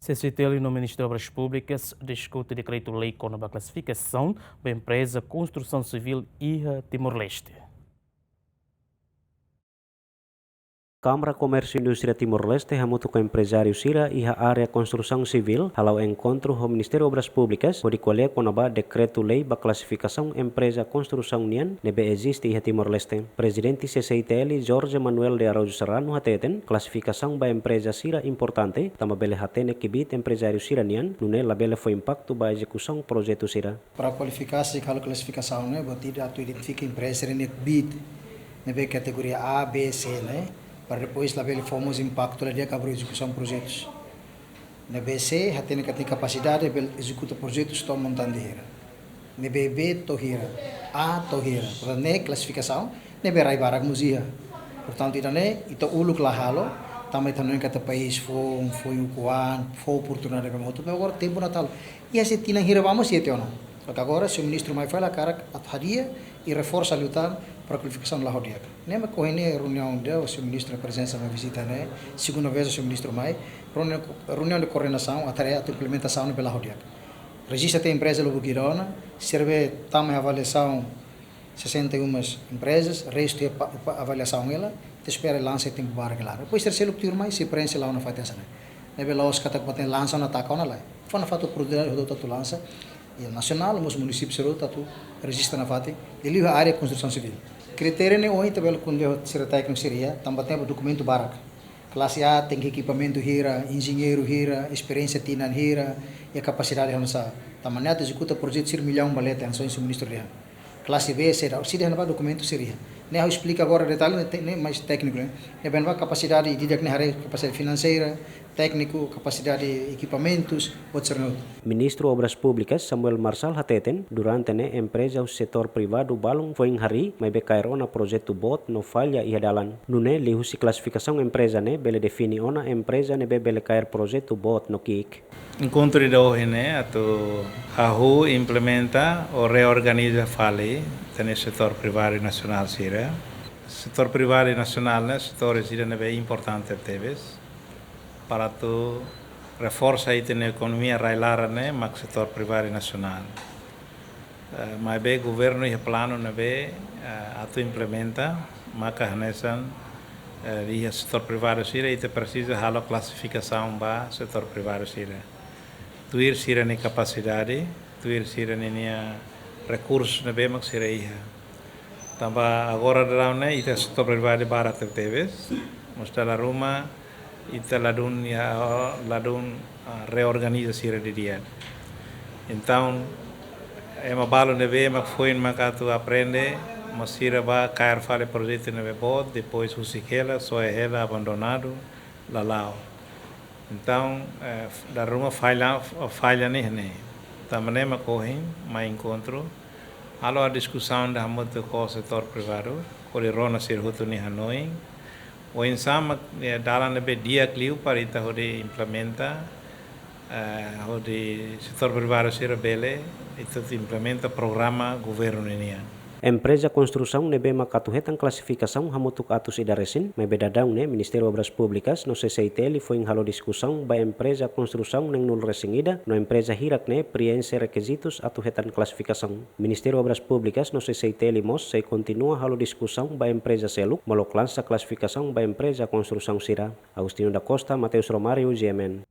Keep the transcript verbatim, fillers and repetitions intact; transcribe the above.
C C I T L no Ministériu Obras Públikas diskute dekretu-lei kona-ba klasifikasaun ba empreza konstrusaun sivíl iha Timor-Leste. Kámara Komérsiu Indústria Timor-Leste hamutuk ho emprezáriu sira iha área konstrusaun sivíl hala'o enkontru ho Ministériu Obras Públikas hodi ko'alia kona-ba dekretu-lei ba klasifikasaun empreza konstrusaun nian ne'ebé eziste iha Timor-Leste. Prezidente C C I T L, Jorge Manuel de Araújo Serrano hateten, klasifikasaun ba empreza sira importante, tanba bele hatene kbiit emprezáriu sira nian, nune'e labele fó impaktu ba ezekusaun projetu sira. Para kualifikasi halo klasifikasaun ne'e, buat ida atu identifika empreza sira-nia kbiit ne'ebé kategoria A, B, C ne'e, para depois labele fó mós impaktu la di'ak ba ezekusaun projetus. Ne'ebé C hatene katak iha kapasidade bele ezekuta projetus to'o montante hira. Ne'ebé B to'o hira, A to'o hira. Portantu ne'e klasifikasaun ne'ebé rai barak mós iha. Portantu ida-ne'e ita uluk la halo, tanba ita hanoin katak país foun, foin ukun-an, fó oportunidade ba ema hotu, agora tempu Natál. Iha sei tinan hira ba mós iha tiha ona. Só que agora, señór ministru mai fali hakarak atu hadi'a i reforsa liután para kualifikasaun la'o di'ak. Ne'e mak ohin ne'e reuniaun ida, señór ministru prezensa mai vizita ne'e, segunda vez señór ministru mai, reuniaun, reuniaun de koordenasaun, atu haree atu implementasaun ne'e bele la'o di'ak. Rejista tiha empreza lubuk ida ona, sira ne'ebé tama iha avaliasaun sesenta e uma empresas, restu iha pa, pa avaliasaun hela, ita espera lansa iha tempu barak hela. Depois terceiro turno mai, sei preenxe la'o nafatin hanesan ne'e. Ne'ebé la'ós katak buat ne'e lansa ona taka ona lae. Fó nafatin oportunidade hotu atu lansa, iha nasionál, mós munisípiu sira hotu atu rejista nafatin, liuliu área konstrusaun sivíl. Kritéria ne'e ohin ita bele ko'alia ho sira tékniku sira iha, tanba tenke dokumentu barak. Klase A tenke ekipamentu hira, enjeñeiru hira, esperiénsia tinan hira, i kapasidade hanesan. Tanba ne'e atu ezekuta projetu sira millaun ba leten, hanesan señór ministru dehan. Klase B, C, da, sira dehan ba dokumentu sira iha. Ne'e ha'u esplika agora detalle, ne'e te-, ne'e mais tékniku, ne'e. Ne'ebé ba kapasidade, ida-idak ne'e haree kapasidade finanseira, tékniku, kapasidade ekipamentus, buat sira-ne'e hotu. Ministru Obras Públikas, Samuel Marçal hateten, durante ne'e empreza husi setór privadu balun foin harii, maibé kaer ona projetu boot no falla iha dalan. Nune'e liuhusi klasifikasaun empreza ne'e bele define ona empreza ne'ebé bele kaer projetu boot no ki'ik. Enkontru ida ohin ne'e atu hahú implementa ou reorganiza fali ita-nia setór privadu nasionál sira. Setór privadu nasionál ne'e setór ida ne'ebé importante tebes para atu reforsa ita-nia ekonomia rai-laran ne'e mak setór privadu nasionál. Eh, maibé governu iha planu ne'ebé, eh, atu implementa, maka hanesan, eh, iha setór privadu sira, ita presiza halo klasifikasaun ba setór privadu sira. Tuir sira-nia kapasidade, tuir sira-nia rekursu ne'ebé mak sira iha. Tanba agora daudaun ne'e, ita setór privadu barak tebetebes, mós dala ruma, ita ladún ya, ladún, ah, reorganiza sira didi'ak. Entaun, ema balu ne'ebé mak foin mak atu aprende, mós sira bá kaer fali projetu ne'ebé boot, depois husik hela, soe hela, abandonadu, la la'o. Entaun, eh, dala ruma falla, falla ne'e ne'e. Tanba ne'e mak ohin mai enkontru, halo diskusaun ida hamutuk ho setór privadu, hodi rona sira hotu nia hanoin, oinsá mak, eh, dalan ne'ebé di'ak liu para ita hodi implementa, eh, hodi setór privadu sira bele, ita atu implementa programa governu ninian. Empreza konstrusaun ne'ebé mak atu hetan klasifikasaun hamutuk atus ida resin, maibé daudaun ne'e Ministériu Obras Públikas no C C I T L foin halo diskusaun ba empreza konstrusaun neen-nulu resin ida, no empreza hirak ne'e preenxe rekizitus atu hetan klasifikasaun. Ministériu Obras Públikas no C C I T L mós sei kontinua halo diskusaun ba empreza seluk, molok lansa klasifikasaun ba empreza konstrusaun sira. Agostinho da Costa, Mateus Romário, G M N.